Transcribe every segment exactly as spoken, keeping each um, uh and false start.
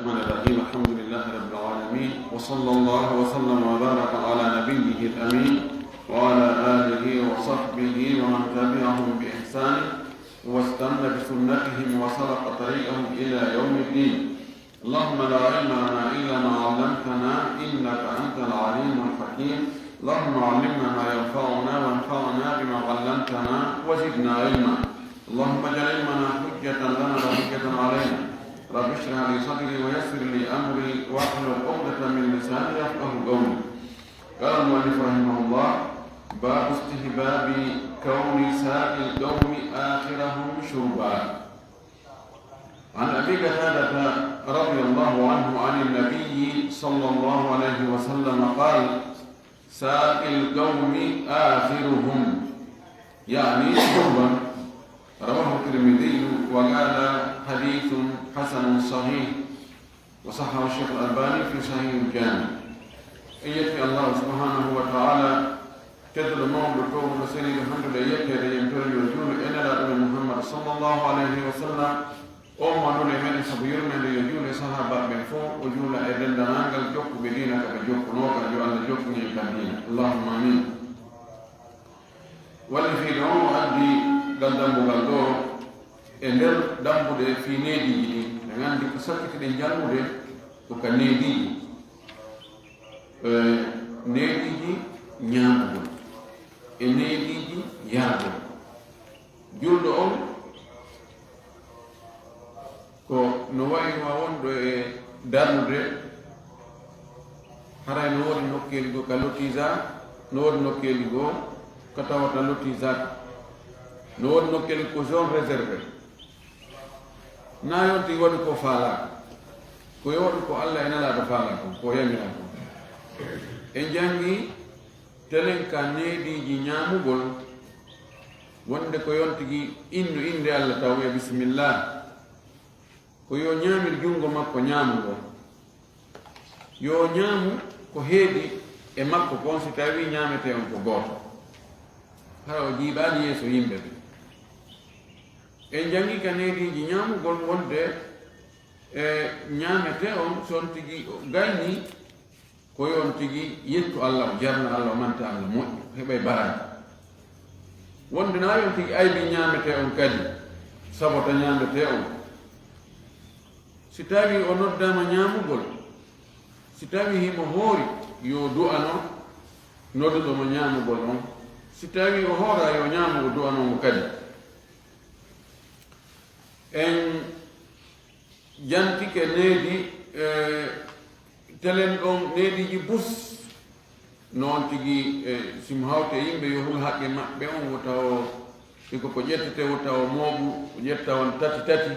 الرحمن الرحيم. الحمد لله رب العالمين، وصلى الله وسلم وبارك على نبيه الأمين وعلى آله وصحبه ومن تبعهم بإحسان واستن بسنتهم وسلك طريقهم إلى يوم الدين. اللهم لا علم لنا إلا ما علمتنا إنك أنت العليم الحكيم. اللهم علمنا ما ينفعنا وانفعنا بما علمتنا وزدنا علما. اللهم اجعل علمنا حجة لنا لا حجة علينا. رب اشرح لي صدري ويسر لي أمري واحلل عقدة من لساني يفقه قولي. قال المؤلف رحمه الله: باب استحباب كون ساقي القوم آخرهم شربا. عن أبي قتادة رضي الله عنه عن النبي صلى الله عليه وسلم قال: ساقي القوم آخرهم، يعني شربا. رواه الترمذي وقال: حديث حسن صحيح، وصححه الشيخ الألباني في صحيح الجامع. En yetti Allaahu subhaanahu wa ta'aalaa, tedduɗo mawɗo, toowuɗo seniiɗo, handuɗo e yetteede, yen torii yo juulu e Nelaaɗo men Muhammad sallallahu alayhi wa sallam, on mo nuli e meɗen sabu yurmeende, yo juulu e sahaabaaɓe ɓen fow, o juula e denndaangal jokkuɓe diina ka ɓe jokkunoo kan, yo Alla jokkun en kan diina. Allahumma amiin. Wallifiiɗo on o addi ngal dambugal ɗoo e nder dambuɗe fii neediiji ɗin. Ɗen anndi ko sakkitiɗen janngude ko ka neediiji, e neediiji ñaamugol, e neediiji yarugol. Julɗo on ko no wayi no wonɗo e darnude, haray no woodi nokkeeli goo ka lotisaa, no woodi nokkeeli goo ka tawata lotisaaka, no woodi nokkeeli ko zone réservée. Naa yonti waɗi ko faalaaka, ko yo waɗu ko Alla e Nelaaɗo faalaa kon, ko yamiraa kon. En janngii telen ka neediiji ñaamugol, wonde ko yontigi innu innde Alla taw e bismillah. Ko yo ñaamir junngo makko ñaamungol. Yo ñaamu ko heedi e makko kon, si tawii ñaametee on ko gooto. Hara o jiiɓaali yeeso yimɓe ɓen. En janngii ka neediiji ñaamugol wonde e ñaametee on, si on tigi o gaynii, ko yo on tigi yettu Alla, o jarna Alla, o manta Alla, moƴƴi, o heɓay baraaji. Wonde naa yo on tigi aybin ñaametee on kadi, sabota ñaametee on. Si tawii o noddaama ñaamugol, si tawii himo hoori, yo du'ano nodduɗo mo ñaamugol on. Si tawii o hooraa, yo ñaamu, o du'ano mo kadi. En jantike needi, e, telen ɗon neediiji bus, non tigi, e, si mo hawti e yimɓe, yo hul haqqe maɓɓe on, wota o, si ko ko ƴettete, wota o mooɓu, o ƴetta on tati tati,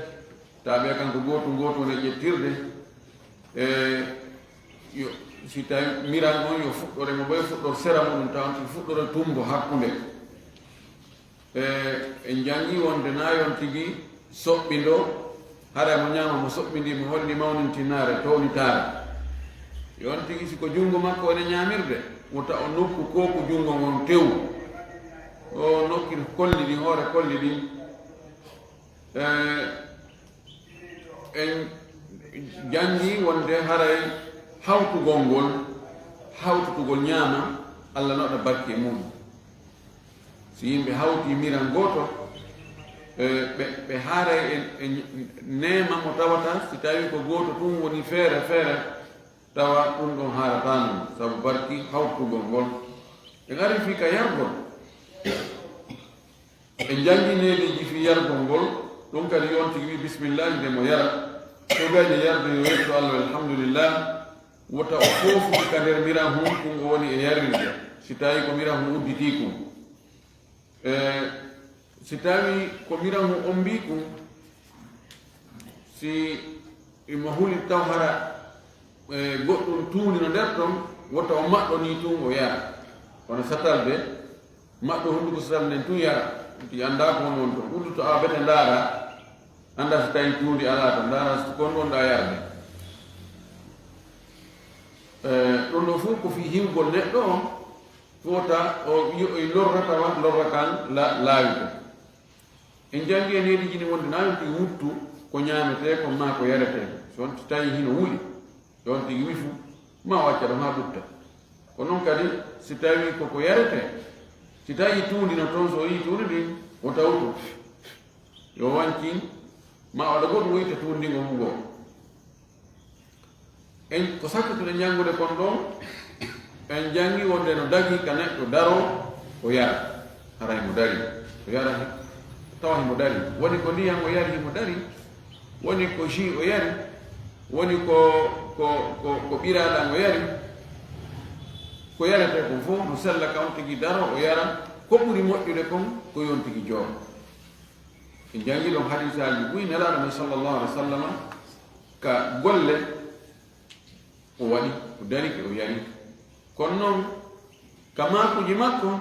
tawa ɓe kanko gooto gooto ne ƴettirde. E, yo, si tawi miran on, yo fuɗɗore mo ɓay fuɗɗor sera muɗum, tawa on tigi fuɗɗore tumbo hakkunde. E, en janngii wonde naa yo on tigi soɓɓindo, hara mo ñaama mo soɓɓindii, mo holli mawnintinaare, townitaare. Yo on tigi, si ko junngo makko ene ñaamirde, wota o nokku kooku junngo ngon tew. O nokki kolli ɗin, hoore kolli ɗin. E, en janngii wonde haray hawtugol ngol, hawtutugol ñaama, Alla no waɗa barke e muɗum. Si yimɓe hawtii miran gooto, e, ɓe, ɓe haaray e, e neema mo tawata, si tawii ko gooto tun woni feere feere, tawa ɗun ɗon haarataa non, sabu barki hawtugol ngol. En arii fii ka yargol. En janngii neediiji fii yargol ngol, ɗun kadi yo on tigi wi'i bismillaahi nde mo yara. So gayni yarde yo yettu Alla, alhamdulillah. Wota o foofu ka nder miran hun kun o woni e yarrirde, si tawii ko miran hun udditii kun. E, si tawii ko miran hun ombii kun, si imo huli taw hara, e, goɗɗun tuundi no nder ton, wota o maɗɗo nii tun o yara. Kono satal de, maɗɗo hunduko satal nden tun yara. Ɗi anndaa ko woni won ton. Udduto awa bete ndaara, anndaa si tawii tuundi alaa ton, ndaara si ko won wonɗaa yarde. E, ɗun ɗoo fow ko fii hiwgol neɗɗo on, wota o, yo, o lorra tawa lorra kan la-, laawi kon. En janngii e neediiji ɗin wonde naa yo ɗi wuttu ko ñaametee kon maa ko yaretee kon. Ɗon si tawii hino wuli, ɗon tigi wifu, ma o acca ɗon haa ɓutta. Ko non kadi, si tawii ko ko yaretee, si tawii tuundi no ton, so o yii tuundi ndin, o tawto, yo wancin, ma o waɗa goɗɗum, o itta tuundi ndin, o wugoo. En, ko sakkituɗen janngude kon ɗon, en janngi wonde no dagii ka neɗɗo daroo, o yara. Hara himo dari, o yara, tawa himo dari. Woni ko ndiyan o yari, himo dari. Woni ko jus o yari. Woni ko, ko, ko, ko ɓiraaɗan o yari. Ko yaretee kon fof no sella ka on tigi daroo, o yara. Ko ɓuri moƴƴude kon, ko yo on tigi jooɗo. En janngi ɗon hadiisaaji buy Nelaaɗo men sallallahu alaihi wa sallam ka golle o waɗi, o darike, o yari. Kono non, ka maakuuji makko,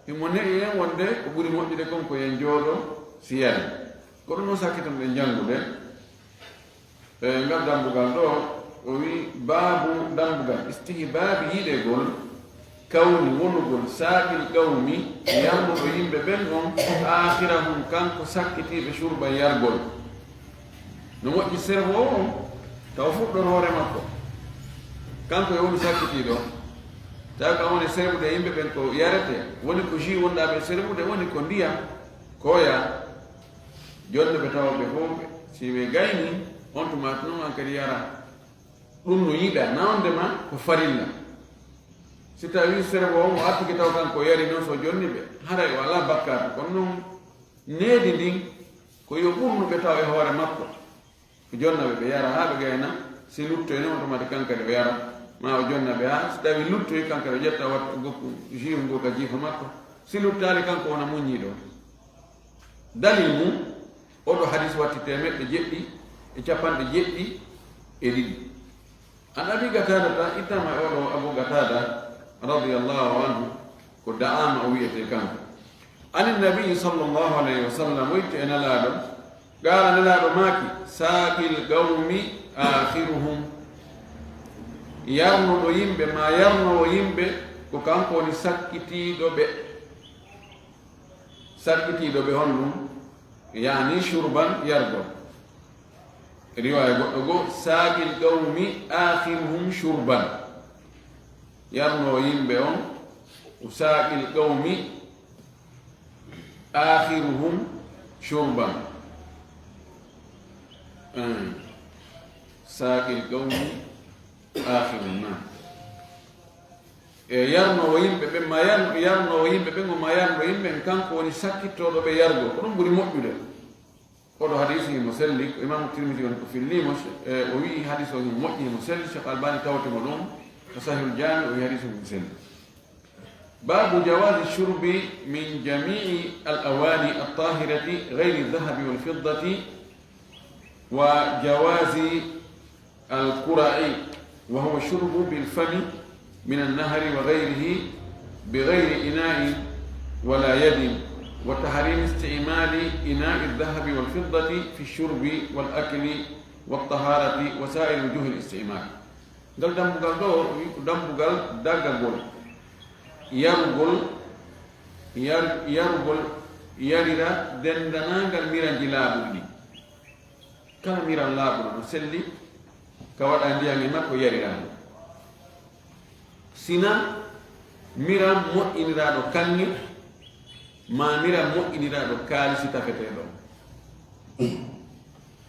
himo ne'i en wonde ko ɓuri moƴƴude kon ko en jooɗo si yari. Ko ɗum non sakkitan ɗen janngude. E ngal dambugal ɗo, o wi'i, baabu dambugal istihbaabi yiɗegol kawni wonugol saaqil qawmi, yarnuɗo yimɓe ɓen on, aakhirahum, kanko sakkitiiɓe shurban yargol. No moƴƴi servo o on, taw fuɗɗor hoore makko. Kanko e woni sakkitiiɗo. Tawi ka woni servude yimɓe ɓen ko yaretee, woni ko jus wonɗaa ɓe servude, woni ko ndiyam, koya. Jonne ɓe tawa ɓe fof, si ɓe gayni, on tuma non an kadi yara. Ɗum no yiɗaa, na wonde ma ko farilla. Si tawii servo on o artike taw kanko o yari non so jonni ɓe, haray o alaa bakkaatu. Kono non needi ndin ko yo ɓurnu ɓe taw e hoore makko. O jonna ɓe, ɓe yara haa ɓe gayna. Si luttoyi non, on tuma kadi kan kadi o yara. Ma o jonna ɓe haa si tawii luttoyi kan kadi o ƴetta watta gokku jus ngu ka jiifa makko. Si luttaali kanko wona muññiiɗo. Dalil mum, oo ɗoo hadiis watti teemeɗɗe jeɗɗi e capanɗe jeɗɗi e ɗiɗi. An Abi Qataadata, ittama e oo ɗoo Abu Qataada radiyallahu anhu, ko Da'aama o wi'etee kanko. Ani Nabi sallallahu alayhi wa sallam, o itti e Nelaaɗo, qaala, Nelaaɗo maaki, saaqil qawmi aakhiruhum. Yarnuɗo yimɓe, maa yarnoowo yimɓe, ko kanko woni sakkitiiɗo ɓe. Sakkitiiɗo ɓe honɗum? Yaani shurban, yargol. Riwaaya goɗɗo goo, saaqil qawmi aakhiruhum shurban. Yarnoowo yimɓe on, saaqil qawmi aakhiruhum shurban. Eh, saaqil qawmi aakhiruhum, naam. E yarnoowo yimɓe ɓen, ma yarno-, yarnoowo yimɓe ɓen, o ma yarnoowo yimɓe ɓen, kanko woni sakkittooɗo ɓe yargol. Ko ɗum ɓuri moƴƴude. Oɗo hadiisi himo selli, ko Imaamu Tirmidi woni ko fillii mo, e, o wi'i hadiis o himo moƴƴi, himo selli. Cheikh Albani tawti mo ɗum, ko Sahihul Jaami, o wi'i hadiis o himo selli. Baabu jawaazi shurbi min jamii'i al-awaani at-taahirati ghayri dhahabi wal fiddati wa jawaazi الكرع، وهو الشرب بالفم من النهر وغيره بغير إناء ولا يد، وتحريم استعمال إناء الذهب والفضة في الشرب والأكل والطهارة وسائر وجوه الاستعمال. Ngal dambugal ɗoo, o wi'i ko dambugal dagagol, yarugol, yar-, yarugol, yarira denndaangal miranji laaɓuɗi ɗin. Kala miran laaɓuɗo no selli, ka waɗa ndiyan e makko, yariraa mo. Sinaa miran moƴƴiniraaɗo kaŋŋe, maa miran moƴƴiniraaɗo kaalisi tafeteeɗo on.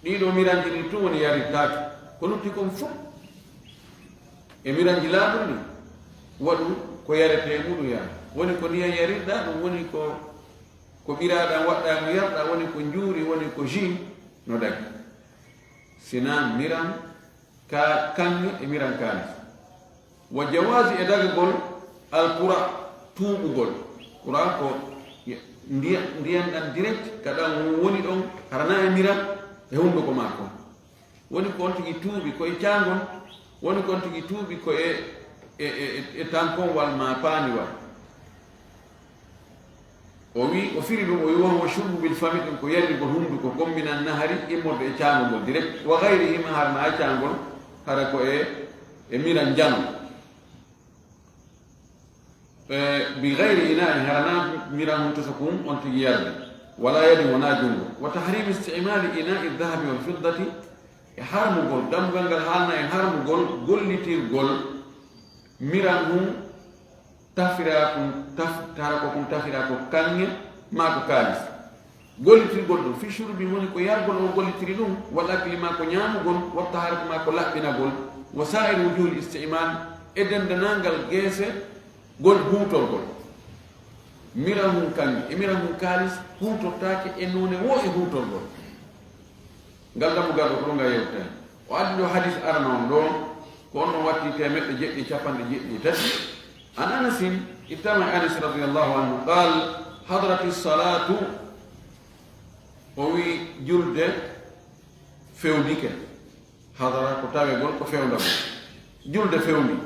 Ɗii ɗoo miranji ɗin tun woni yarirtaake. Ko lutti kon fof e miranji laaɓuɗi ɗin, waɗu ko yaretee muɗum yara. Woni ko ndiyan yarirɗaa ɗum, woni ko, ko ɓiraaɗan waɗɗaa no yarɗaa, woni ko njuuri, woni ko jus, no dagi. Sinaa miran ka-, kaŋŋe e miran kaalisi. Wa jawaazi, e dagagol, al kura, tuuɓugol. Kura ko ndiya-, ndiyan ɗan direct, ka ɗan woni ɗon, hara na e miran e hunduko maa kon. Woni ko on tigi tuuɓi ko e caangol, woni ko on tigi tuuɓi ko e, e, e, e, e tankonwal maa paaniwal. O wi-, o firi ɗum, o wi, "Wa huwa shurbu bil fami", ɗum ko yarirgol hunduko kon, minan nahari, immorde e caangol ngol direct, wa ghayrihima, hara na e caangol, hara ko e, e miran njano. E, bi ghayri ina'in, hara na miran huntoso kun on tigi yarde, wala yadin, wona jungo. Wa tahrimi istimali ina'i dhahabi wal fiddati, E harmugol, dammugal ngal haalna en harmugol gollitirgol miran hun tafiraa kun, taf-, tara ko kun tafiraa ko kaŋŋe maa ko kaalis. Gollitirgol ɗum, fi shurubi woni ko yargol o gollitiri ɗum, wal akli maa ko ñaamugol, wa taharati maa ko laɓɓinagol, wa sa'ir wujuhil isti'mal e dendanangal geese gol huutorgol. Miran hun kaŋŋe e miran hun kaalis huutortaake e noone woo e huutorgol. Ngal dammugal ɗoo ko ɗum ngal yewtata. O addi ɗoo hadis arano on ɗoo, ko on ɗon watti teemeɗɗe jeɗɗi e capanɗe jeɗɗi e tati. An Anasin, ittama e Anas radiyallahu anhu, qaal, hadarati salaatu, o wi julde fewndike. Hadara ko tawegol, ko fewndagol. Julde fewndi.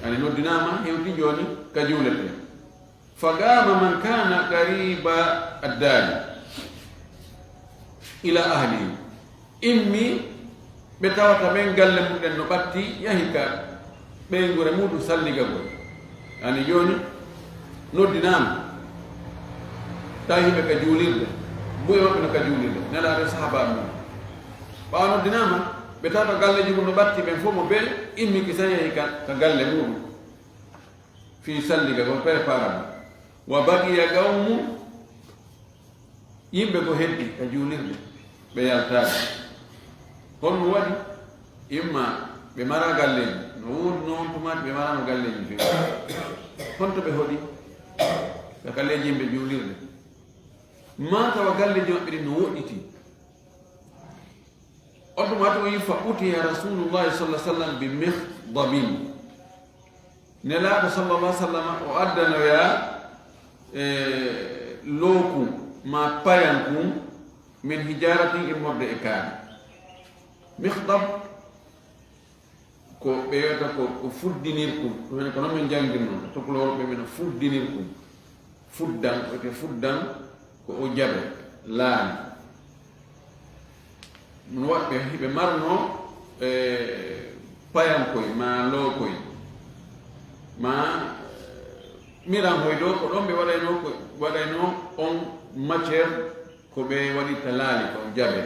Yani noddinaama, hewti jooni ka juuletee. Fa qaama man kaana qariba addaari ila ahlihi. Immi ɓe tawata ɓen galle muɗen no ɓatti, yahi ka ɓeynguure muɗum salligagol. Yani jooni noddinaama, tawi hiɓe ka juulirde, buy maɓɓe no ka juulirde, Nelaaɗo e sahaabaaɓe mum. Ɓaawo noddinaama, ɓe tawata galleeji mun no ɓatti, ɓen fof mo bee immi kisan yahi ka, ka galle muɗum. Fii salliga kon préparama. Wa baqiya qawmun, yimɓe goo heddi ka juulirde, ɓe yaltaaki. Honno waɗi? Imma ɓe maraa galleeji, no woodunoo on tuma, ɓe maraano galleeji few. Honto ɓe hoɗi? Ka galleeji yimɓe juulirde. Maa tawa galleeji maɓɓe ɗin no woɗɗiti. On tuma tun o wi'i, fa utiya Rasulullahi sallallahu alaihi wasallam bi mikhdabin. Nelaaɗo sallallahu alaihi wasallam o addanoyaa, e, looku maa payankun min hijaratin immorde e kaari. Mikhdab ko ɓe wiyata ko, ko fuddinirkun. Ɗum en ko non min janngirno, to Tukulooru ɓe mbi'ata fuddinirkun. Fuddan, ko wiyetee fuddan, ko o jaɓe, laani. No waɗɓe, hiɓe marno, e, payankoy, maa lookoy, maa, e, miranhoy ɗoo, ko ɗon ɓe waɗaynoo, ko waɗaynoo on matière, ko ɓe waɗirta laali, ko on jaɓe.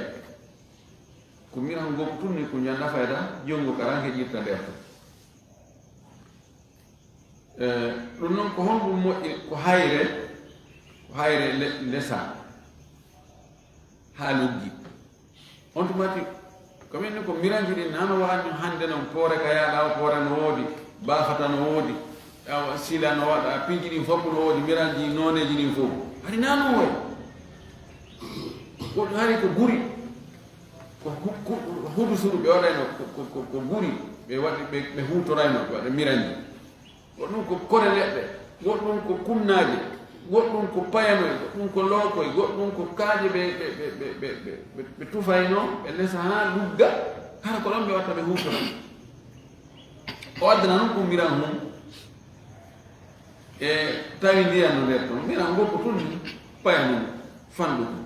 Ko miran goo ko tun ni ko ñanda fayda, junngo ka ran heƴirta nder ton. Eh, ɗum non ko honɗum moƴƴi, ko hayre, ko hayre le-, lesa haa luggi. On tumati, ko min ni ko miranji ɗin nano waani hannde non poore ka yaaɗa o poore no woodi, baafata no woodi, awa sila no waɗa, piiji ɗin fof no woodi, miranji nooneeji ɗin fof. Hari nano woy. Ko hari ko guri. Ko hu-, ku-, hudu suru ɓe waɗayno ko, ko, ko, ko guri, ɓe waɗi, ɓe, ɓe huutorayno, ɓe waɗa miranji. Goɗɗum ko kore leɗɗe, goɗɗum ko kunnaaje, goɗɗum ko payanoy, goɗɗum ko lookoy, goɗɗum ko kaaƴe ɓe, ɓe, ɓe tufayno, ɓe lesa haa lugga, hara ko ɗon ɓe watta ɓe huutora. O addana non ɗum miran mum, e tawi ndiyan no nder ton. Miran ngol ko tun ni payano fanɗuko.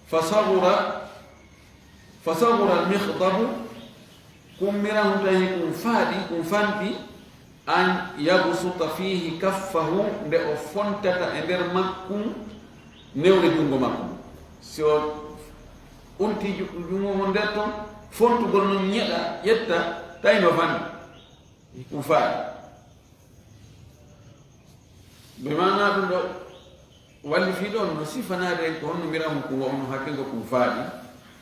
Fa saghura, fa saghura al-mikhdabu, kun miran tawi kun faaɗi, kun fanɗi, an yabsuta fihi kaffahu, nde o fontata e nder makkun newre junngo makkun. Si o unti ju-, junngo ngon nder ton, fontugol non ñeɗa, ƴetta, tawi no fanɗi. Kun faaɗi. Bi maanaa ɗum ɗo walli fii ɗon no sifanaade en ko honno miran kun wa'uno hakke ngo kun faaɗi.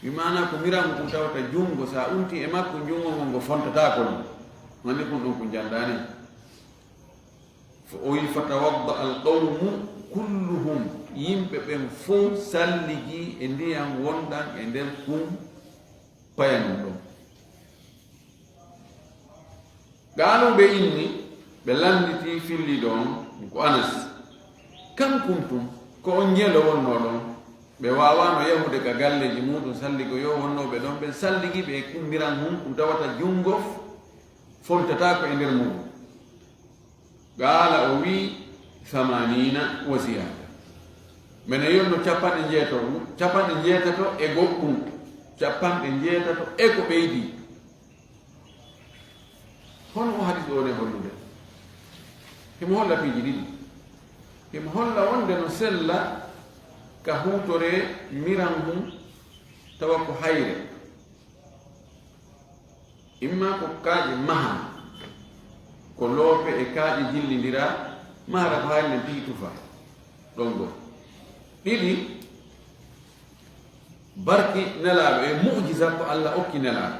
Bi maanaa ko miran kun tawata junngo, sa unti e makko junngo ngon ngo fontataako non. Mani kun ɗon kun janndaani. Fo o wi'i, "Fatawadda al qawmu kulluhum." Yimɓe ɓen fow salligi e ndiyan wonɗan e nder kun payanun ɗon. Qaaluu, ɓe inni, ɓe lannditi filliiɗo on, ko Anas. Kam kuntum, ko on njelo wonnoo ɗon? Ɓe waawaano yahude ka galleeji muuɗum salligoyoo wonnooɓe ɗon ɓen, salligi ɓe e kun miran hun, kun tawata junngo fontataako e nder muuɗum. Qaala, o wi'i, "Samaniina wa ziyaada." Mene yonno capanɗe njeetato, capanɗe njeetato e goɗɗum, capanɗe njeetato e ko ɓeydi. Hono o hadis ɗoo ne hollude? Himo holla piiji ɗiɗi. Himo holla wonde no sella ka huutoree miran hun tawa ko hayre, imma ko kaaƴe maha, ko loope e kaaƴe jillindira, mahara ko hayre nden tigi tufa. Ɗon goo. Ɗiɗi, barki Nelaaɗo e mu'jiza ko Alla okki Nelaaɗo.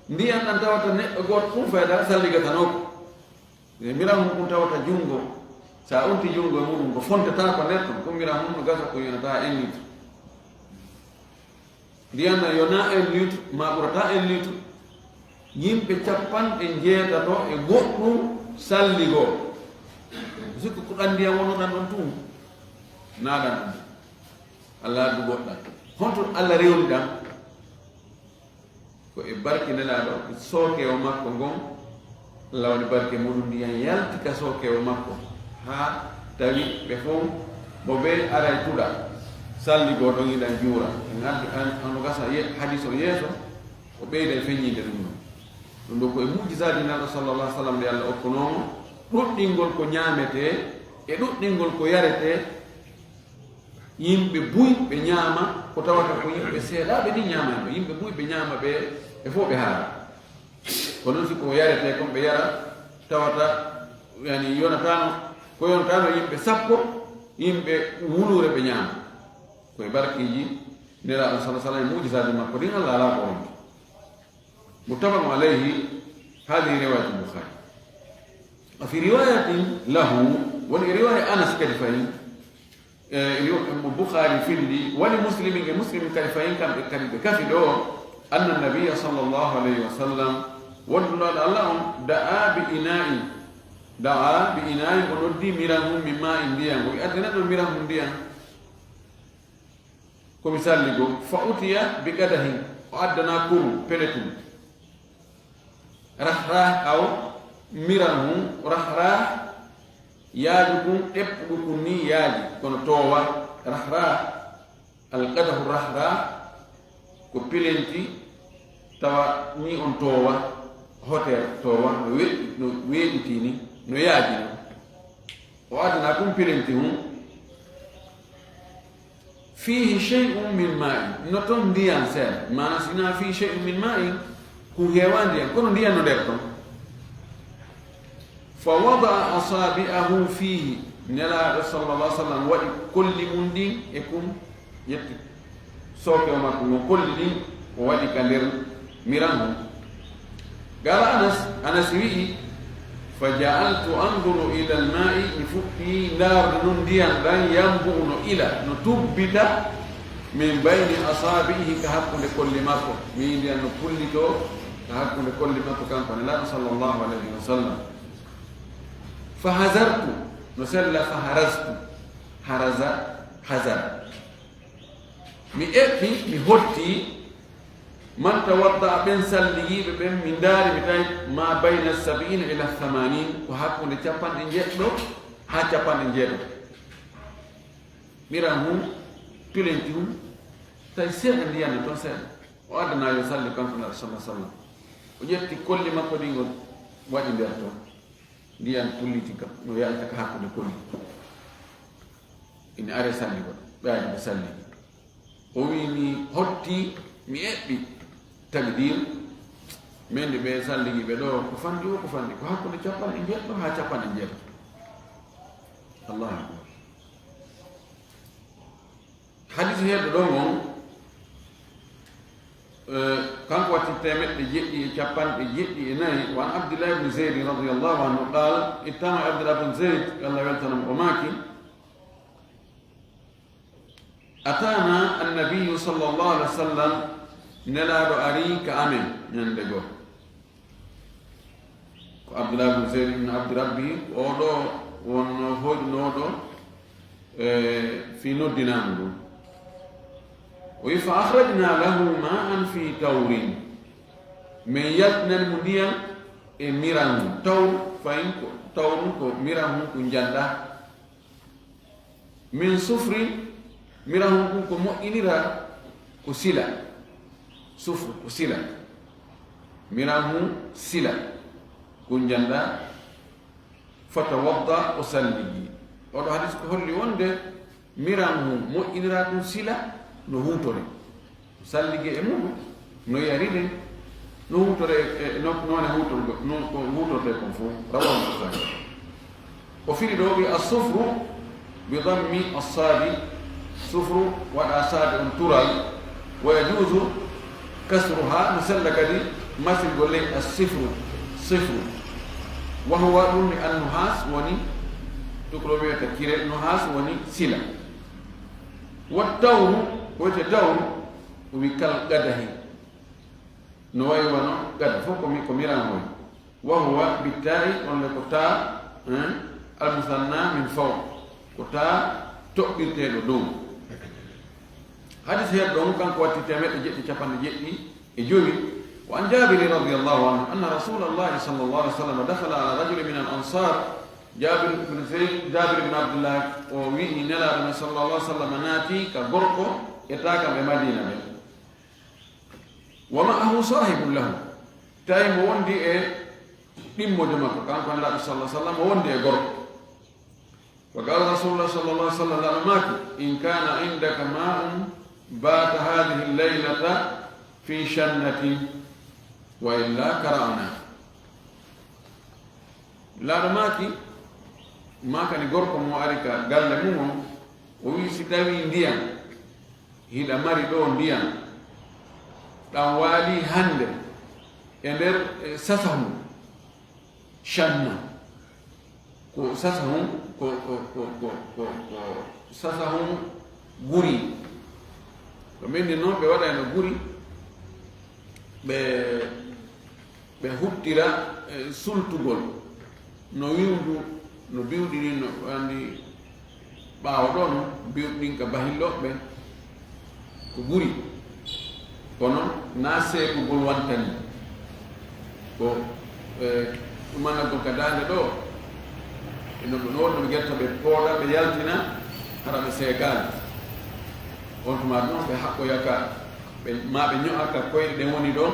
Ndiyan ɗan tawata neɗɗo gooto tun fayda salligatanoo ko. E miran hun kun tawata junngo, sa unti junngo e muɗum, ko fontata ko nder ton, ko miran hun no gasa ko yonata un litre. Ndiyan na yona un litre, ma ɓurata un litre. Yimɓe capanɗe njeetato e goɗɗum salli goo. Sikku ko ɗan ndiyan wono ɗan ɗon tun. Na ɗan ɗon. Alla addu goɗɗan. Honto Alla rewni ɗan? Ko e barke Nelaaɗo, sookewo makko ngon, Alla waɗi barke muɗum, ndiyan yalti ka sookewo makko, haa tawi ɓe fow mo ɓe aray tuɗa, salli goo ɗon yiɗan juura. En addi an, ano gasa ye-, hadis on yeeso, o ɓeyda e feññinde ɗum ɗon. Ɗum ɗo ko e mu'jizaaji Nelaaɗo sallallahu alaihi wasallam ɗi Alla okkunoo mo, ɗuɗɗingol ko ñaametee e ɗuɗɗingol ko yaretee, Yimɓe buy ɓe ñaama, ko tawata ko yimɓe seeɗaaɓe ni ñaama heen. Yimɓe buy ɓe ñaama ɓe, ɓe fof ɓe haara. Ko noon si ko yaretee kon ɓe yara, tawata, yani, yonataano, ko yonataano yimɓe sappo, yimɓe wuluure ɓe ñaama. Ko e barkiiji Nelaaɗo sala sala e mu'jizaaji makko ɗin, Allah alaa ko ronki. متفق عليه، هذه رواية البخاري. وفي رواية له، woni e riwaaya Anas kadi fayin, e, riwa-, mo Bukhari findi, ولمسلم e Muslim kadi fayin, kamɓe kadi ɓe kafi ɗo, أن النبي صلى الله عليه وسلم، wonduɗo Allah on, دعا بإناء، دعا بإناء، o noddi miran hun من ماء ndiyan, o wi'i, "Addana ɗo miran hun ndiyan." Ko mi salli goo, فأتي بقدح، o addana kuru, peletum. رحراح aw miran hun, رحراح, yaaju kun, ɗeɓɓuɗu kun ni yaaji, kono toowa, رحراح، القدح الرحراح, ko pilenti, tawa ni on toowa, hoter toowa, no we-, no weeɓitii ni, no yaaji non. O addana kun pilenti hun. فيه شيء من ماء. No ton ndiyan seeɗa. Maana si na فيه شيء من ماء, kun heewaa ndiyan, kono ndiyan no nder ton. فوضع أصابعه فيه. Nelaaɗo sallallahu alaihi wasallam waɗi kolli mun ɗin e kun, yetti sooke o makko ngon, kolli ɗin o waɗi ka nder miran hun. Qaala Anas, Anas wi'i, فجعلت أنظر إلى الماء, mi fuɗɗii ndaarude non ndiyan ɗan, ينبع no ila, no tubbita, من بين أصابعه, ka hakkunde kolli makko. Mi yi'i ndiyan no pullitoo ka hakkunde kolli makko, kanko Nelaaɗo sallallahu alayhi wa sallam. فهزرت, no sella فهرزت, haraza, hazara. Mi eɓɓi, mi hotti, من توضأ, ɓen salligiiɓe ɓen, mi ndaari, mi tawi, ما بين السبعين إلى الثمانين, ko hakkunde capanɗe njeɗɗo haa capanɗe njeeɗo. Miran hun, pilenki hun, tawi seeɗa ndiyan no ton seeɗa. O addana yo salli kanko Nelaaɗo sallallahu alaihi wasallam. O ƴetti kolli makko ɗin, o waɗi nder ton. Ndiyan pulliti ka, no yalta ka hakkunde kolli. Ina are salli goɗɗo, ɓe ari ɓe salli. O wi'i, mi hotti, mi eɓɓi. Takdir, men de ɓe salligi ɓe ɗo, ko fanɗi o, ko fanɗi, ko hakkunde capanɗe njeɗɗo haa capanɗe njeɗɗo. Allahu akbar. Hadis heerɗo ɗon on, eh, kanko watti teemeɗɗe jeɗɗi e capanɗe jeɗɗi e nayi, وعن عبد الله بن زيد رضي الله عنه قال، ittama e Abdullah bin Zayd, yo Allah weltano mo, o maaki, أتانا النبي صلى الله عليه وسلم, Nelaaɗo ari ka amen ñande goo. Ko Abdullah bin Zayd ibn Abdi Rabbi, ko oo ɗoo wonnoo hooƴunooɗo, e, fii noddinaandu ndun. O wi'i, فأخرجنا له ماء في تور. Men yaltinani mo ndiyan e miran hun. Tawr, fahin ko, tawrun ko miran hun kun njanndaa. من صفر, miran hun kun ko moƴƴiniraa ko sila. Sufr ko sila. Miran hun sila. Kun njanndaa, فتوضأ, o salligi. Oo ɗoo hadis ko holli wonde miran hun moƴƴiniraa kun sila no huutoree. sallige e muɗum, no yari ɗen, no huutore e, e no, noone huutorgo, no ko huutortee kon fof, rawahu Bukhari. O firi ɗo wi as-sufru bi dammi as-saadi, sufru waɗa saade on tural, wa yajuuzu kasruha, no sella kadi masirgol ley as-sifru, sifru. Wa huwa ɗum ni an-nuhaas woni, tukuloo wiyata kire, nuhaas woni sila. Wa tawru, ko wiyete tawru, o wi kal qadahi. No wayi wano gada fof ko mi, ko miran hoy. Wa huwa bittaa'i, on le ko taa, hein, al-musanna min fawq. Ko taa toɓɓirteeɗo dow. Hadis her ɗon, kanko watti teemeɗɗe jeɗɗi capanɗe jeɗɗi e jowi. Wa an Jaabiri radiyallahu anhu, anna Rasulallahi sallallahu alaihi wasallam dakhala ala rajulin min al-ansar. Jaabir ibn Zayd, Jaabir ibn Abdullah, o wi'i Nelaaɗo men sallallahu alaihi wasallam naati ka gorko e taa kamɓe Madiina ɓen. Wa ma'ahu saahibun lahu. Tawi mo wondi e ɗimmojo makko, kanko Nelaaɗo sallallahu alaihi wasallam, o wondi e gorko. Wa qala Rasulullah sallallahu alaihi wasallam, Nelaaɗo maaki, "In kana indaka ma'un bata hadhihi al-laylata fi shannatin, wa illa kara'na." Nelaaɗo maaki, maakani gorko mo ari ka galle mum on, o wi'i, "Si tawii ndiyan, hiɗa mari ɗoo ndiyan, ɗan waalii hannde e nder, e, sasahun, shanna, ko sasahun, ko, ko sasahun guri." Ko men ni non, ɓe waɗayno guri, ɓe ɓe huttira, eh, sultugol no wiwndu, no biwɗi ni, no anndi ɓaawo ɗoo no biwɗi ɗin ka bahillooɓe ɓen ko guri. Kono naa seekugol wantani. Ko, eh, ɗumanagol ka daande ɗoo, e no, no wonno ɓe getta ɓe pooɗa, ɓe yaltina, hara ɓe seekaali. On tuma ɗon ɓe haɓɓoya ka, ɓe, maa ɓe ño'a ka koyɗe ɗen woni ɗon,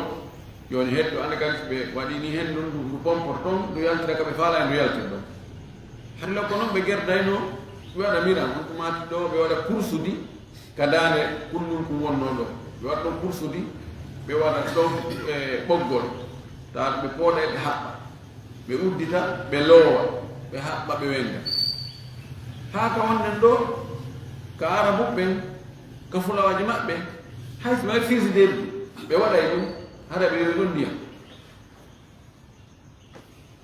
Jooni heddo anda kadi so ɓe waɗii nii hen ɗun, ndu, ndu pompoto ton, ndu yaltira ka ɓe faalaa ndu yaltira ɗon. Hari law ko non ɓe gerdayno, ɓe waɗa miran, on ko maati ɗoo, ɓe waɗa kursudi ka daande kullunkun wonnoo ɗoo. Ɓe waɗa ɗon kursudi, ɓe waɗa ɗon, e, ɓoggol. Taa ɓe pooɗa e ɓe haɓɓa. Ɓe uddita, ɓe loowa, ɓe haɓɓa, ɓe wenga. Haa ka wonnen ɗoo, ka Arabu ɓen, ka fulawaaji maɓɓe, hay so mari frigidaire, ɓe waɗay ɗun, hara ɓe yowi ɗon ndiyam.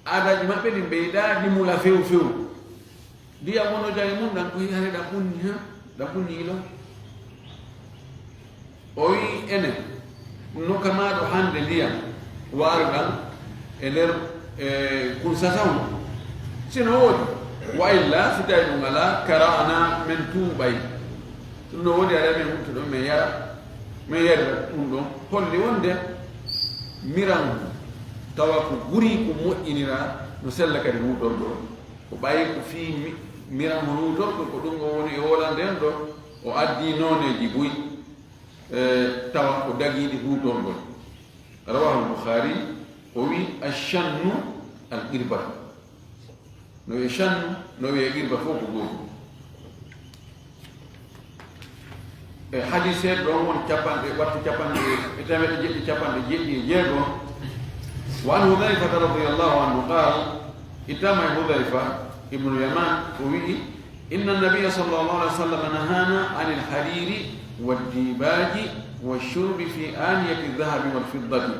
Aadaaji maɓɓe ɗin ɓe yiɗaa ɗi mula few few. Ndiyam wonoo jam e mun ɗan, ko hare ɗan ɓunni, ha? Ɗan ɓunni ilo. O wi'i, enen, no kamaaɗo hande ndiyam waaruɗan e nder, e, kun sasahu? Si no woodi, wa illa, si tawi ɗum alaa, kara'ana, men tuuɓay. Ɗum no woodi, aray men huutoɗon, men yara, men yarira ɗum ɗon. Holli wonde miran tawa ko guri ko moƴƴiniraa, no sella kadi huutorgol. Ko ɓay ko fii mi-, miran mo huutorɗo, ko ɗum o woni e wolande en ɗo, o addii nooneeji buy, e, tawa ko dagiiɗi huutorgol. Rawahul Bukhari, o wi, "Ashannu al-qirba." No wi'e shannu, no wi'e qirba, fof ko gootum. E hadis he ɗon woni capanɗe, wattu capanɗe, e teemeɗɗe jeɗɗi, capanɗe jeɗɗi e jeego. Wa an Hudhayfata radiyallahu anhu qaal, ittama e Hudhayfa ibnu Yaman, o wi'i, "Inna nabiyya sallallahu alaihi wasallam nahana anil hariri wad dibaji wa shurbi fi aniyati dhahabi wal fiddati."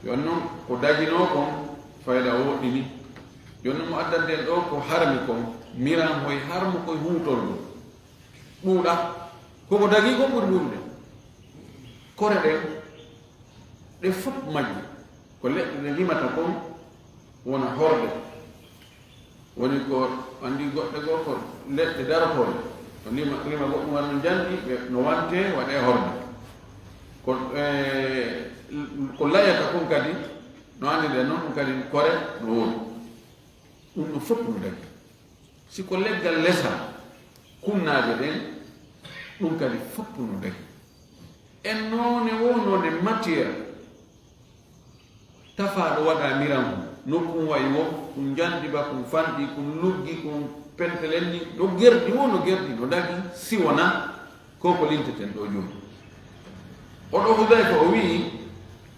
Yon non ko daginoo kon fayda o woɗɗini. Yon non mo addante en ɗo ko harmi kon, miran hoy harmu koy huutorgo. Ɗuuɗa, koko dagii kon ɓuri ɗuuɗude. Kore ɗen, ɗe fof majje, ko leɗɗe ɗe limata kon wona horde. Woni ko anndi goɗɗe goo ko leɗɗe darotooɗe. Ko lima, lima goɗɗum wano njandi, ɓe no wante, waɗe horde. Ko, eh, ko layata kon kadi, no anndi ɗen non, ɗum kadi kore no woodi. Ɗum ɗo fof no dagi. Si ko leggal lesa, kunnaaje ɗen, ɗum kadi fof no dagi. En noone woo noone matière tafaaɗo waɗa miran ngun. No kun wayi woo, kun njandi ba, kun fanɗi, kun luggi, kun pentelenni. No gerdi woo no gerdi, no dagi, si wona ko ko linteten ɗo jooni. Oɗo Hudayfa o wi'i,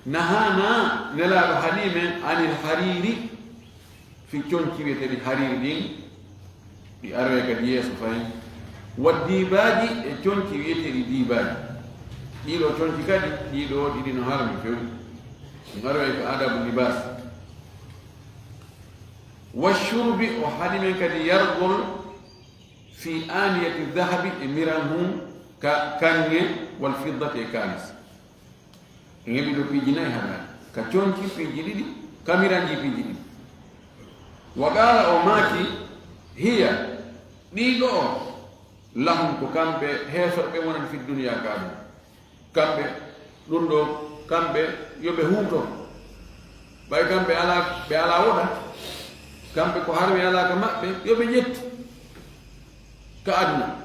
nahaana Nelaaɗo haɗii men anil hariiri, fii conci wi'eteeɗi hariiri ɗin, ɗi aroyay kadi yeeso fahin, wa diibaaji, e conci wi'eteeɗi diibaaji. Ɗii ɗoo conci kadi, ɗii ɗoo ɗiɗi no harmi few. Ɗum aroyay ko aadaabu libaas. Wa shurbi, o haɗi men kadi yargol fii aaniyati dahabi, e miran hun ka kaŋŋe, wal fiddati, e kaalis. En heɓi ɗoo piiji nayi haɗaani, ka conci piiji ɗiɗi, ka miranji piiji ɗiɗi. Wa qaala, o maaki, hiya, ɗii ɗoo, lahum, ko kamɓe heeferɓe wonani fi duniyaa ka aduna. Kamɓe, ɗum ɗoo, kamɓe yo ɓe huuto. Ɓay kamɓe alaa, ɓe alaa woɗa, kamɓe ko harmi alaa ka maɓɓe, yo ɓe ƴettu ka aduna.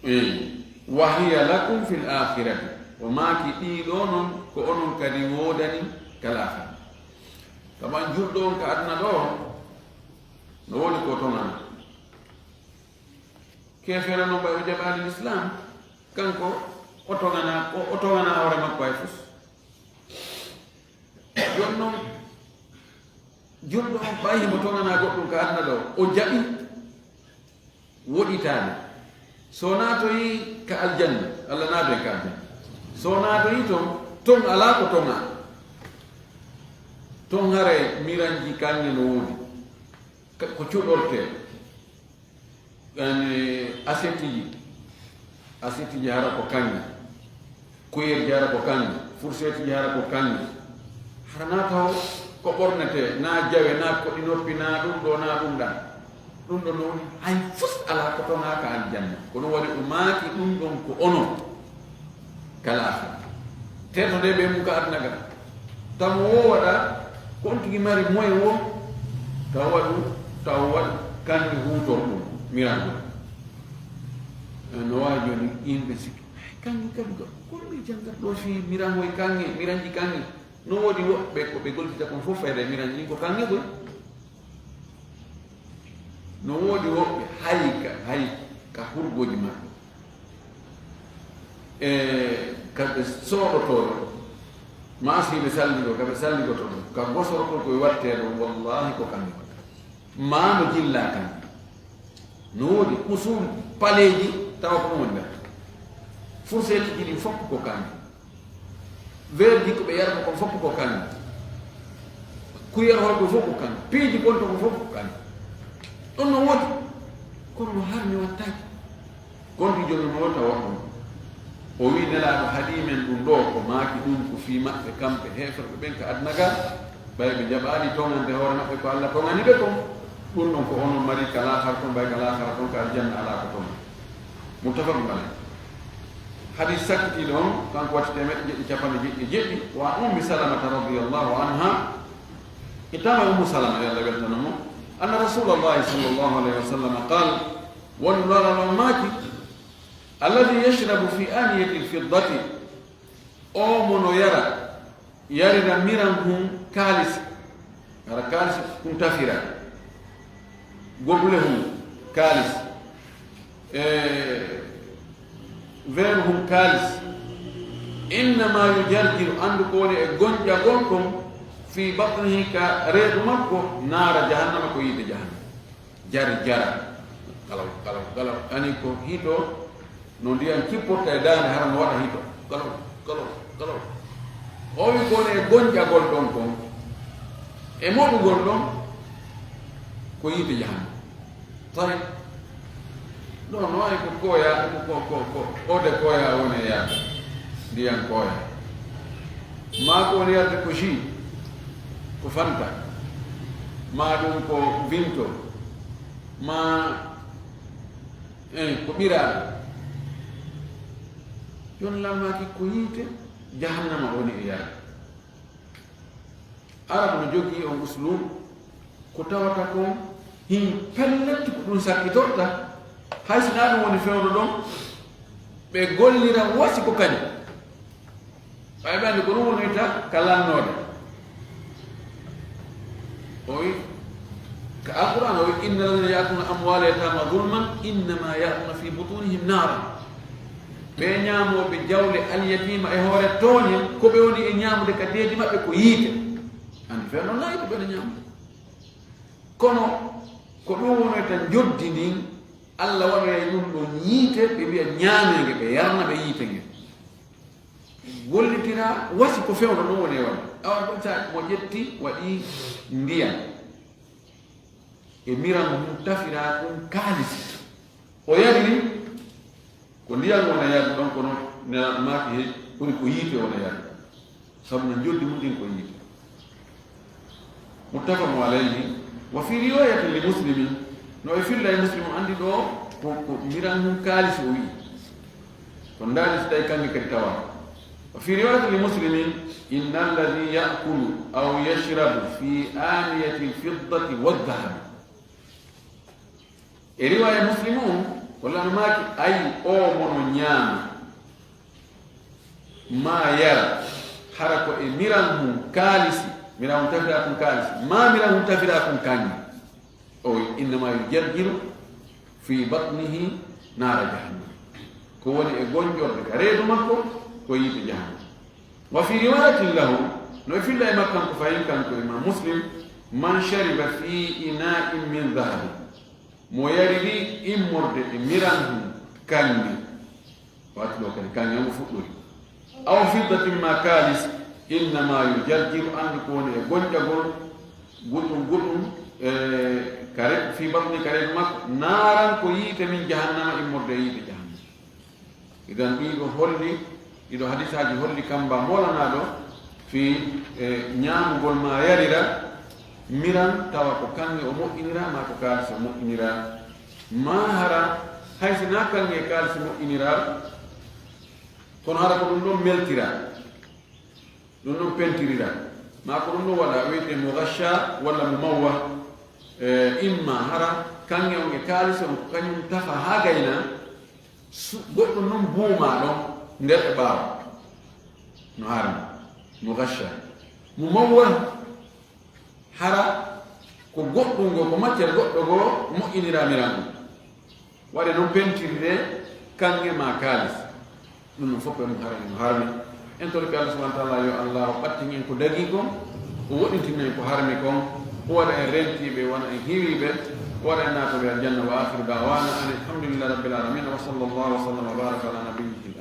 Ee, wa hiya lakum fil aakhirati. O maaki ɗii ɗoo non, ko onon kadi woodani ka laakhira. Sabu an julɗo on ka aduna ɗoo, no woni ko toŋana. Keefeero non ɓay o jaɓaali Lislaam, kanko o toŋana, o, o toŋana hoore makko hay fus. Jooni non, julɗo on ɓay himo toŋana goɗɗum ka aduna ɗoo, o jaɓi woɗitaade. So naatoyi ka aljanna, Alla naatoyi ka aljanna. So naatoyi ton, ton alaa ko toŋaa. Ton haray miranji kaŋŋe no woodi, ka, ko cuɗortee. Yani, asetiji, asetiji hara ko kaŋŋe, kuyerji hara ko kaŋŋe, furseetiji hara ko kaŋŋe. Hara naa taw ko ɓornetee, naa jawe, naa koɗi noppi, naa ɗum ɗoo, naa ɗum ɗaa. Ɗum ɗon no woni, hay fus alaa ko toŋaa ka aljanna. Ko ɗum waɗi o maaki ɗum ɗon ko onon. Ka laakhira. Teno nde ɓe mum ka aduna ga. Taw mo wo waɗa, ko on tigi mari moyen wo, taw waɗu, taw waɗu, kanni huutor ɗum, mirangol. Eh, no waawi jooni yimɓe sikki, "Ay, kanni kadi ko, ko mi janngat ɗo fii mirangoy kanŋe, miranji kanŋe." No woodi woɓɓe ko ɓe gollita kon fof fayda e miranji ɗin ko kanŋe koy. No woodi woɓɓe hay ka, hay ka hurgooji maɓɓe. E ka ɓe sooɗotoo ɗon, maa si ɓe salli ɗoo, ka ɓe salligotoo ɗon, ka gosorgol ko ɓe wattee ɗon, wallaahi ko kanŋe woni. Maa no jillaa kanŋe. No woodi usul paleeji tawa ko ɗum woni nder. Furseetiji ɗin fof ko kanŋe. Veerji ko ɓe yarata kon fof ko kanŋe. Kuyerhol ko fof ko kanŋe. Piiji konto ko fof ko kanŋe. Ɗum no woodi. Kono no harmi wattaaki. Konti jono no wota waɗɗum. O wi'i Nelaaɗo haɗii men ɗum ɗoo, ko maaki ɗum ko fii maɓɓe kamɓe heeferɓe ɓen ka aduna ga, ɓay ɓe jaɓaali toŋande hoore maɓɓe ko Alla toŋani ɓe kon. Ɗum ɗon ko onon mari ka laakhara ton, ɓay ka laakhara ton ka aljanna alaa ko toŋa. Muttafaqun alayh. Hadis sakkitiiɗo on, kanko watti teemeɗɗe jeɗɗi cappanɗe jeɗɗi e jeɗɗi, wa an Ummi Salamata radiyallahu anha, e tama Ummu Salama, yo Alla weltano mo, anna Rasulallahi sallallahu alayhi wa sallam qaal, won Nulaaɗo on maaki, "Alladhi yashrabu fi aniyati al-fiddati," o mo no yara, yarira miran hun kaalis, hara kaalis hun tafira, gobule hun kaalis, e verre hun kaalis, "innama yujarjiru," anndu ko woni e gonƴagol kon, "fi batnihi," ka reedu makko, "naara jahannama," ko yiite jahannama. Jari jara. Kalaw, kalaw, kalaw. Ani ko hito no ndiyan kipporta e daande hara no waɗa hito. Kalaw, kalaw, kalaw. O wi ko e gonƴagol ɗon kon. E moɗugol ɗon ko yiite jahannama. Tawi. Ɗo no wayi ko koya, ko, ko, ko, ko, ode koya woni e yaade. Ndiyan koya. Maa ko woni yarde ko jus, ko Fanta, maa ɗum ko Vimto, maa, eh, ko ɓiraaɗo. Jooni lammaaki ko yiite jahannama woni e yaade. Arab no jogii on uslub, ko tawata kon hin pellet ko ɗum sakkitorta, hay si naa ɗum woni fewndo ɗon, ɓe gollira wasi ko kañum. Ɓay ɓe anndi ko ɗum wonirta ka lannoode. O wi, ka Alqur'aan o wi, "Inna alladhina ya'kuluna amwala yatama zulman, innama ya'kuluna fi butunihim nara." Ɓee ñaamooɓe jawle alyatiima e hoore tooñe, ko ɓe woni e ñaamude ka deedi maɓɓe ko yiite. Anndi fewndo non yiite ɓe no ñaamude. Kono ko ɗum wonoyta njoddi ndin, Alla waɗoyay ɗum ɗon yiite, ɓe wi'a ñaamee nge, ɓe yarna ɓe yiite ngen. Gollitiraa wasi ko fewndo ɗum woni e waɗde. Awa ɗum sa mo ƴetti waɗi ndiyan. E miran hun tafiraa kun kaalisi. O yariri ko ndiyan wona yarde ɗon, kono Nelaaɗo maaki he ɓuri ko yiite wona yarde. Sabu no njoddi mun ɗin ko yiite. Muttafaqun alayhi. Wa fi riwayatin li Muslimin, no e filla e Muslim, anndi ɗo ko, ko miran hun kaalisi o wi'i. Ko ndaali si tawi kanŋe kadi tawa. Wa fi riwayatin li Muslimin, inna alladhi ya'kulu aw yashrabu fi aniyati al-fiddati wadh-dhahabi. E riwaya Muslim on, ko lano maaki, ay, o mono ñaama, maa yara, hara ko e miran hun kaalisi, miran hun tafira kun kaalisi, maa miran hun tafira kun kanŋe. O wi'i, innama yujarjiru fi batnihi naara jahannam. Ko woni e gonƴorde ka reedu makko, ko yiite jahannam. Wa fi riwayatin lahu, no e filla e makkan ko fayin kanko Imam Muslim, man shariba fi ina'in min dhahabin, mo yariri immorde e miran hun kanŋe, waati ɗo kadi kanŋe on fuɗɗori, aw fiddatin ma kaalis, innama yujarjiru, anndi ko woni e gonƴagol guɗum guɗum, e, kare, fi batni, kare makko, naaran, ko yiite min jahannama, immorde e yiite jahannama. Idan ɗiɗo holli, ɗiɗo hadisaaji holli kamba molanaaɗo fii, e, ñaamugol maa yarira miran tawa ko kanŋe o moƴƴiniraa maa ko kaalisi o moƴƴiniraa. Maa hara hay si naa kanŋe e kaalisi moƴƴiniraa, kono hara ko ɗum ɗon meltiraa. Ɗum ɗon pentiriraa. Maa ko ɗum ɗon waɗa, wi'etee mughasha walla mumawwah. E, imma hara kanŋe on e kaalisi on ko kañum tafa haa gayna, su-, goɗɗum ɗum buumaa ɗon nder e ɓaawo. No harmi. Mughasha. Mumawwah hara ko goɗɗum goo, ko matière goɗɗo goo moƴƴiniraa miran ɗum. Waɗe non pentirde kanŋe maa kaalis. Ɗum non fof ko ɗum harmi, no harmi. En torike Allah subhanahu wa ta'ala yo Allah o ɓattin en ko dagii kon, o woɗɗintin en ko harmi kon, o waɗa en rentiiɓe, wona en hiwiiɓe, o waɗa en naatooɓe aljanna. Wa akhiru da'wana anil hamdulillahi rabbil alamin. Wa sallallahu wa sallama wa baraka ala nabiyyina